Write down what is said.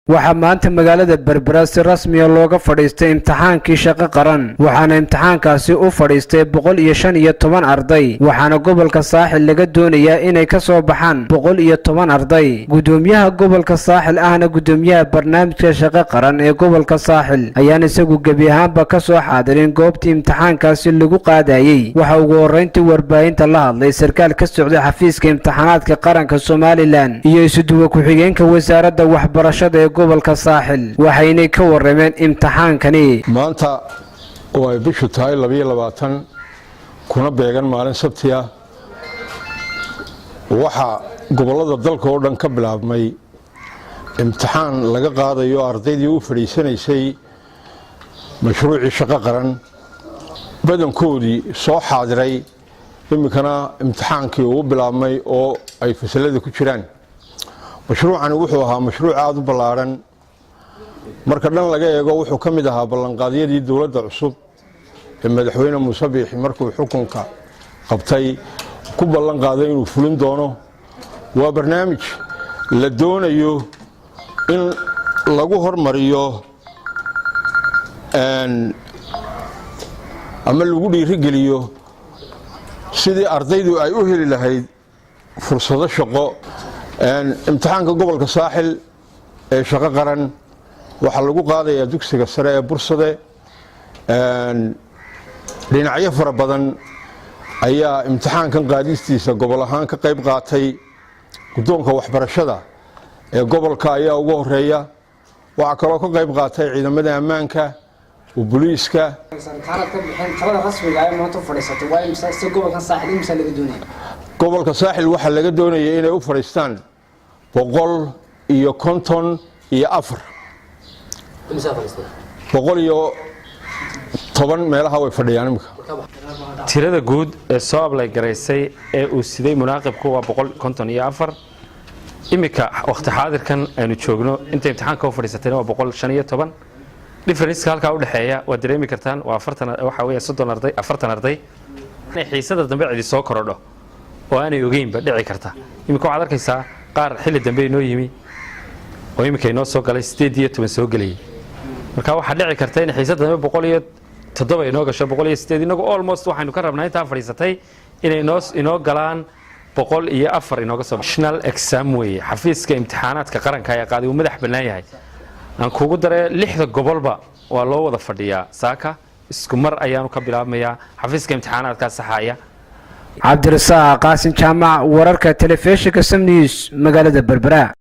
Waxaa maanta magaalada Berbera si rasmiya looga fadhiistay imtixaankii Shaqo Qaran, waxaana imtixaankaasi u fadhiistay 115 arday, waxaana gobolka Saaxil laga doonayaa inay ka soo baxaan 110 arday. Gudoomiyaha gobolka Saaxil, ahna gudoomiyaha barnaamijka Shaqo Qaran ee gobolka Saaxil, ayaan isagu gebi ahaanba ka soo xaadirin goobtii imtixaankaasi lagu qaadayey. Waxa ugu horreyntii warbaahinta la hadlay sarkaal ka socday xafiiska imtixaanaadka qaranka Somaliland iyo isuduwa ku-xigeenka wasaaradda waxbarashada ee gobolka Saaxil, waxaynay ka warameen imtixaankani. Maanta oo ay bishu tahay 22, kuna beegan maalin Sabti ah, waxaa gobollada dalka oo dhan ka bilaabmay imtixaan laga qaadayo ardaydii u fadhiisanaysay mashruucii Shaqo Qaran. Badankoodii soo xaadiray, iminkana imtixaankii uu bilaabmay oo ay fasalada ku jiraan. Mashruucani wuxuu ahaa mashruuc aada u ballaadhan. Marka dhan laga eego, wuxuu ka mid ahaa ballanqaadyadii dowladda cusub ee Madaxweyne Muuse Biixi markuu xukunka qabtay ku ballan qaaday inuu fulin doono. Waa barnaamij la doonayo in lagu hormariyo ama lagu dhiirigeliyo sidii ardaydu ay u heli lahayd fursado shaqo. Imtixaanka gobolka Saaxil ee Shaqo Qaran waxaa lagu qaadayaa dugsiga sare ee Bursade. Dhinacyo fara badan ayaa imtixaankan qaadistiisa gobol ahaan ka qayb qaatay. Guddoonka waxbarashada ee gobolka ayaa ugu horeeya. Waxaa kaloo ka qayb qaatay ciidamada ammaanka, booliiska. Tirada rasmiga ee maanta u fadhiisatay waa imisa? Si gobolkan Saaxil imisa laga doonaya? Gobolka Saaxil waxaa laga doonaya inay u fadhiistaan 154. 110 meelaha way fadhiyaan imika. Tirada guud ee soo apply garaysay ee uu siday munaaqibku waa 154. Iminka waqti xaadirkan aynu joogno, inta imtixaanka u fadhiisatayna waa 115. Difference-ka halkaa udhexeeya waad dareemi kartaan, waa 40, waxa weeye 30 arday, 40 arday. Inay xiisada dambe cidi soo korodho oo aanay ogeynba dhici karta. Iminka waxaad arkaysaa qaar xilli dambe inoo yimi oo iminka inoo soo galay, 18 soo gelayay. Marka waxaa dhici karta in xiisada dambe 107 inoo gasho, 108. Inagu almost waxaynu ka rabnaa intaa fadhiisatay inay inoo galaan 104 inooga soo. National exam weeye, xafiiska imtixaanaadka qaranka ayaa qaaday, uu madax bannaan yahay. Aan kugu daree, lixda gobolba waa loo wada fadhiyaa. Saaka isku mar ayaanu ka bilaabmayaa, xafiiska imtixaanaadkaa saxaya. Cabdirasaaq Qaasin Jaamac, wararka telefishinka Som News, magaalada Berbera.